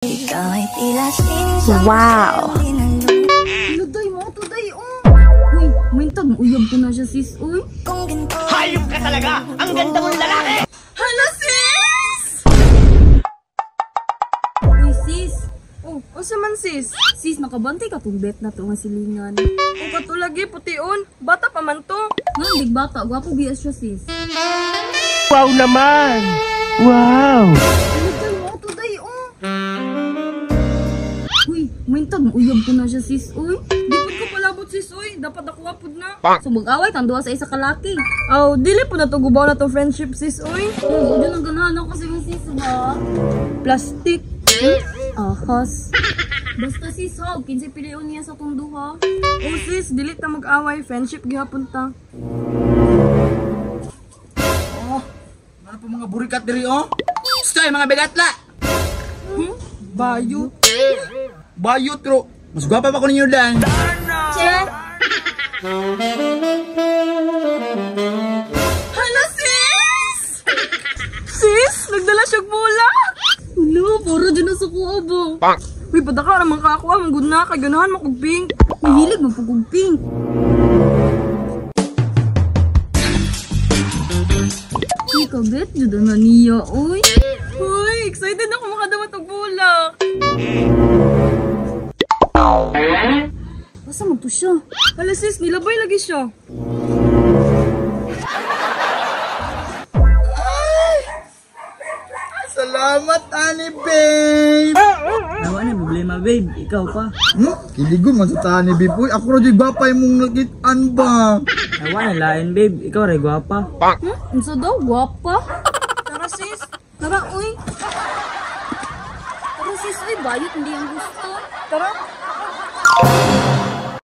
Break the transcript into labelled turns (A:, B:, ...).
A: Wow!
B: Luday mo, tuday, oh! Uy, mintag, uyab ko na siya, sis, uy.
C: Hayop ka talaga! Ang ganda mong lalaki!
B: Hala, sis! Uy, sis.
D: Oh, unsa man, sis?
B: Sis, nakabantay ka tong bet na to nga silingan.
D: O katulagi pution, bata pa man to.
B: Nga, big bata, gwapo biya siya, sis.
C: Wow naman! Wow!
B: Luday mo, tuday, oh! Uy, mintag, uyab ko na siya, sis, uy.
D: Di pud ko palabot, sis, uy, dapat ako pud na.
B: So mag-away tang duha sa isa ka laki.
D: Aw, dili po na to gubaw na tong friendship, sis, uy.
B: Oh, dyan ang ganahan ako sa iyong sis ba?
D: Plastic.
B: Ahas. Basta sis, hog, kinsay pilion niya sa tong duha.
D: Oh, sis, dili ta mag-away, friendship gihapon ta.
E: Oh, ano po mga burikat diri oh? Stoy mga bigatla.
D: Bayot.
E: Bayot pero mas gwapa pa ko ninyo dan.
B: Che!
D: Hala, sis! Sis, nagdala siyang bulak.
B: Wala, para dyan na sa kuha ba?
D: Uy, padaka naman ka ako, ang good na, kay ganahan mo kog pink.
B: Mahilig mo pag pink. Uy, kabit, dyan na niya, uy.
D: Uy, excited ako makadawat og bulak.
B: Asa man to siya?
D: Hala, sis, nilabay lagi siya.
E: Salamat ani babe.
F: Wala na problema, babe. Ikaw pa.
E: Kiligon man sa tani babe. Uy, ako ra jud gwapa imong nakit-an ba.
F: Wala na lain, babe. Ikaw ray gwapa.
B: Unsa daw, gwapa?
D: Tara, sis.
B: Tara, uy. Tara sis, uy, bayot, hindi ang gusto.
D: Tara.